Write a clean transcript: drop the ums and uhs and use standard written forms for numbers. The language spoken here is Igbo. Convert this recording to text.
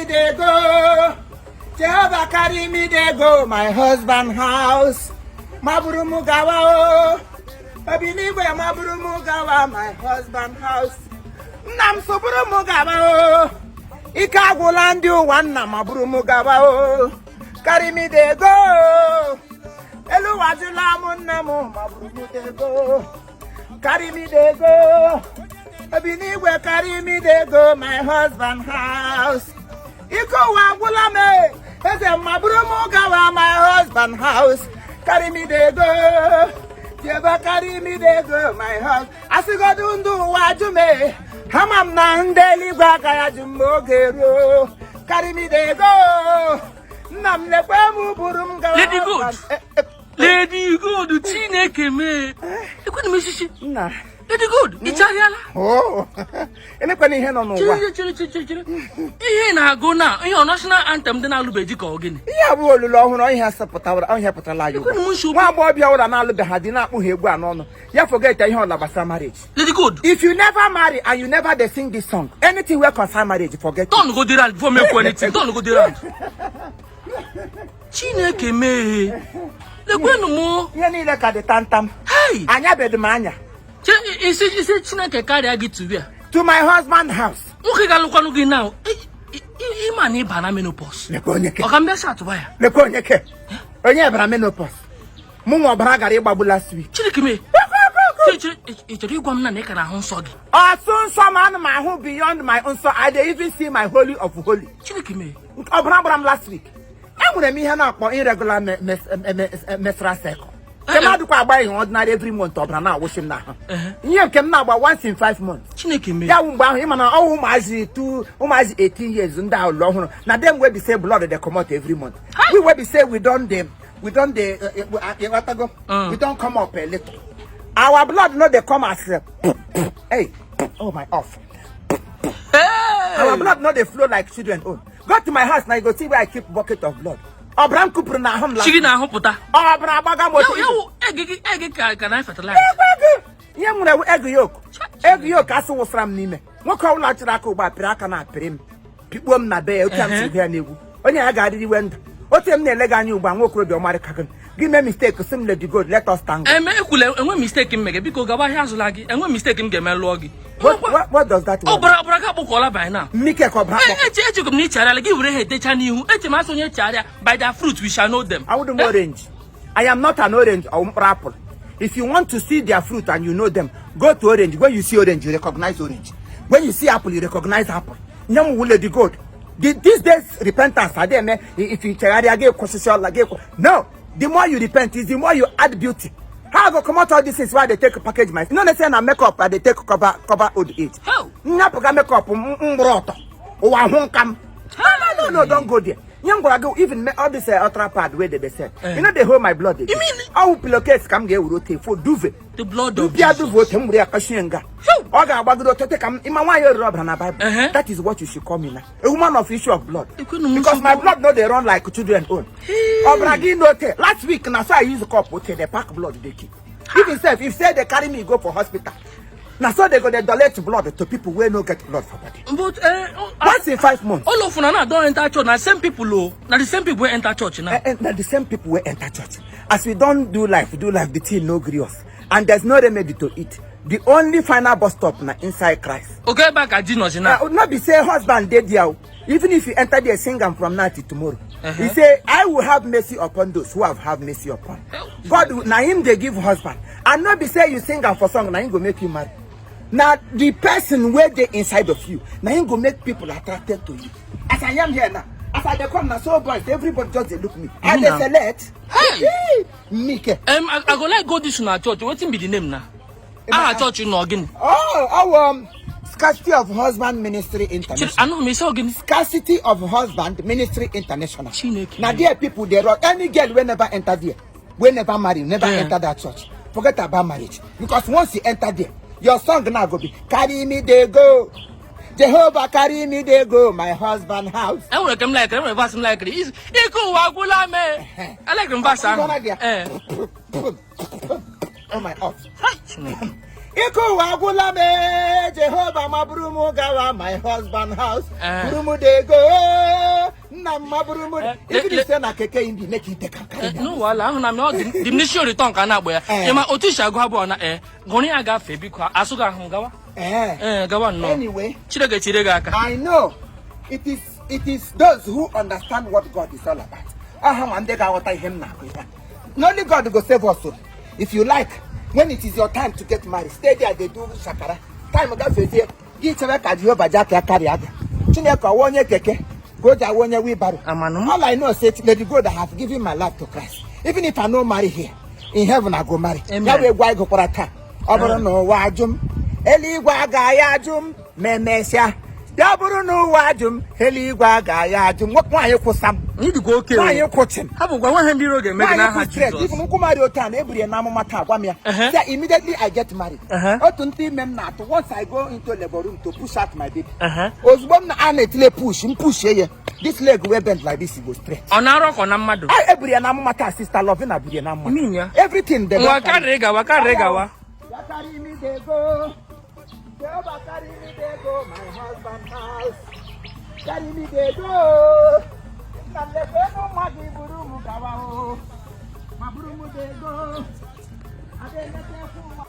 dey go. Jehovah carry me dey go my husband house. Maburu m gawa o. Obi n'igwe maburu m gawa my husband house. Nna m soburu m gawa o. Ike agwụla ndị ụwa, nna maburu m gawa o. Carry me dey go. Elu ụwa jụla m, nna m maburu m dey go. Carry me dey go. Obi n'igwe carry me dey go my husband house. Ike ụwa agwụla m e. Eze maburu m gawa my husband house. Carry me dey go. Jehova carry me dey go my house. Asịgodu ndị ụwa jụ m e. Ama m na ndị eluigwe aka ya jụ m oge ruo. Carry me dey go. Nna m lekwe m buru m gawa. Lady Good. Eh, eh, Lady Good, Chineke mee. Ekwena m eshishi. Nna. Lady Good, ị chagharịala? Oh, elekwana ihe nọ n'ụwa. Chere, chere, chere, chere, chere. Ihe ị na-agụ na ihe ọ national anthem dị na-alụbeghị ka ọ gịnị? Ihe a bụ olulu ọhụrụ, ihe pụtara, ihe pụtara anyị ugbu a. Ekwena m nsogbu. Nwa agbọghọbịa ụra na-alụbeghị di na-akpụghị egwu a n'ọnụ ya, forget ihe ọla gbasara marriage. Lady Good. If you never marry and you never dey sing this song, anything wey concern marriage, forget it. Turn go dey round before me ekwu anything. Turn go dey round. Chineke mee. Lekwenụ m. Ihe niile ka dị tantam. Hey! Anyabeghị m anya. Isi Chineke karịa gị to where? To my husband house. Nwoke ga-alụkwanụ gị now. Ịma na ịba na menopause. Lekwe onye ke. Ọ ka m bịa atụba ya. Lekwe onye ke onye bara menopause. Mụ nwa ọbara gara ịgbagbu last week. Chineke mee. Chere, chere, ị chọrọ ịgwa m na ị ka na-ahụ nsọ gị? Ọsụ nsọ m, ana m ahụ beyond my nsọ. I dey even see my holy of holy. Chineke mee. Ọbara gbara m last week. Enwere m ihe na-akpọ irregular menstrual cycle. Nke m adịkwa agba ihe ordinary every month ọbara na-awụsị m n'ahụ. Ihe nke m na-agba once in 5 months. Chineke mee. Ya wụ mgbe ahụ, ịma na ọwụ ụmụazị two, ụmụazị 18 years, ndị ahụ lụọ ọhụrụ na them wey be say blood dey comot every month. We wey be say we don dey ịghọtago, we don come up a little, our blood no dey come as hey, oh my off. Hey! Our blood no dey flow like children own. Go to my house na, you go see where I keep bucket of blood. Ọbara m kupụrụ n'ahụ m Chi gị na-ahụpụta. Ọbara agbaga m otu. Ya wụ egg gị, egg ka na fertilize. Egg ihe m nwere, egg yolk, egg yolk asị wụsara m n'ime. Nwoke ọbụla chịrị aka ugbu a pịrị aka na apịrị m pikpuo m na be ya, otu a m siri hụ ya n'egwu, onye ya ga-adịrị iwe ndụ. Otu m na-ele gị anya ugbu a, nwa okorobịa ọmarịka gị, gị mee mistake sị m, "Lady Gold, let us tango." Eme ekwule enwe mistake m mege. Biko gaba ahịa, azụla gị. Enwe mistake m ga-eme lụọ gị. What does that mean? Ọbara, ọbara gị akpụkọọla by now. Mmike ka ọbara kpọ. Eche echekwa m na ịchegharịala gị were ha etecha n'ihu. Eche m asị onye chegharịa, by their fruit we shall know them. I wouldn't orange. I am not an orange or mkpụrụ apple. If you want to see their fruit and you know them, go to orange. When you see orange, you recognize orange. When you see apple, you recognize apple. Nye m wụ Lady Gold. These days, repentance, adị eme if you chegharịa gị kwụsịsị ọla gị. No, the more you repent is the more you add beauty. How I go comot all these things wey I dey take package my? You know say na makeup I dey take cover old age. How? Nyapụga makeup m mgbụrụ ọtọ. Ụwa hụ nka m. No, no, no, no, don't go there. Ihe m gwara gị, even all this ultra pad wey dey sell, you no dey hold my blood again. You mean- Ọwụ pillowcase ka m ga-ewere ote fo duvet. The blood of Mpịa Jesus. duvet ote m were ya kashie nga. Phew. Ọ ga-agbagide otote ka m ịma nwaanyị oriri ọbara na Bible. That is what you should call me now. A woman of issue of blood. Ekwenu m Because nsogbu. my blood no dey run like children own. Ọbara gị n'ote. Last week na so I use cup ote dey pack blood dey keep. Even sef, if say they carry me go for hospital, na so they go dey donate blood to people wey no get blood for body. But Once in 5 months. All of una now don enter church, na same people o. Na the same people wey enter church now. Eh, eh, na the same people wey enter church. As we don do life, do life, the thing no gree us. And there's no remedy to it. The only final bus stop na inside Christ. Okay, ebe a ka di nọzi now. No be say husband dey there o. Even if you enter there, sing am from now till tomorrow. He say, "I will have mercy upon those who have mercy upon." God na him dey give husband. And no be say you sing am for song na him go make you marry. Na the person wey dey inside of you na him go make people attracted to you. As I am here now, as I dey come na so boys, everybody just dey look me. I dey Now. select. Hey! Mike. I go like go this una church. Wetin be the name na? Aha church nọ gịnị? Oh, Scarcity of Husband Ministry International. Anụ m isi ọ gịnị? Scarcity of Husband Ministry International. Chineke. Na there people dey run. Any girl wey never enter there, wey never marry, never enter that church, forget about marriage. Because once you enter there, your song now go be, "Carry me dey go. Jehovah carry me dey go my husband house." Enwere ka m like, enwere verse m like. Ike ụwa agwụla m. I like m verse ahụ. Ngwana there. Eh. Oh my off. Hai, Chineke. Ike ụwa agwụla m e, Jehova ma buru m gawa my husband house. Eh. Buru m dey go. Nna m, maburu m. Even if say na keke im be, make you take am carry me. No wahala, ahụ na m ọ dị diminishing return ka a na-akpọ ya. Eh. Ị ma otu isi agụ abụọ na ee gụrụ ya gafee, biko, asụ gị ahụ gawa. Eh. Ee, gawa nnọọ. Anyway, Chineke chire gị aka. I know it is those who understand what God is all about. Aha nwa ndị ga-aghọta ihe m na-akụ ihe a. Na only God go save us o. If you like, when it is your time to get married, stay there dey do shakara. Time gafezie, gị chere ka Jehova ji aka ya karịa gị. Chineke ọwa onye keke ka o ji awa onye wheelbarrow. Amanụ m. All I know say, Lady God, I have given my life to Christ. Even if I no marry here, in heaven I go marry. Amen. Ya bụ egwu anyị gụkwara taa. Ọ bụrụ na ụwa ajụ m, eluigwe agaghị ajụ m ma emesịa. Ya bụrụ na ụwa ajụ m, eluigwe agaghị ajụ m. Nwoke nwaanyị kwụsa m. Ndị dịkwa oke o. Nwaanyị kwụchi m. Ha bụkwa nweghị ndị iro ga-eme gị Nwaanyị n'aha kwụ straight. Jizọs. Even nkwụ marị otu a na eburu ya n'amụma taa, gwa m ya. Say immediately I get married. Otu ntị ime m na-atụ, once I go into labor room to push out my baby. Ozugbo m na a na-etile push, m pushie ya. This leg wey bend like this go straight. Ọ na-arọ ka ọ na mmadụ. I eburu ya n'amụma taa, Sister Lovina buru ya n'amụma. Mean ya? Everything dey. Nwa karịrị gawa, karịrị gawa. Ya carry me dey go. Jehovah carry me dey go my husband house. Carry me dey go. Nna m, lekwe enu nwa gị, buru m gawa o. Ma buru m dey go. Ada emetekwu nwa.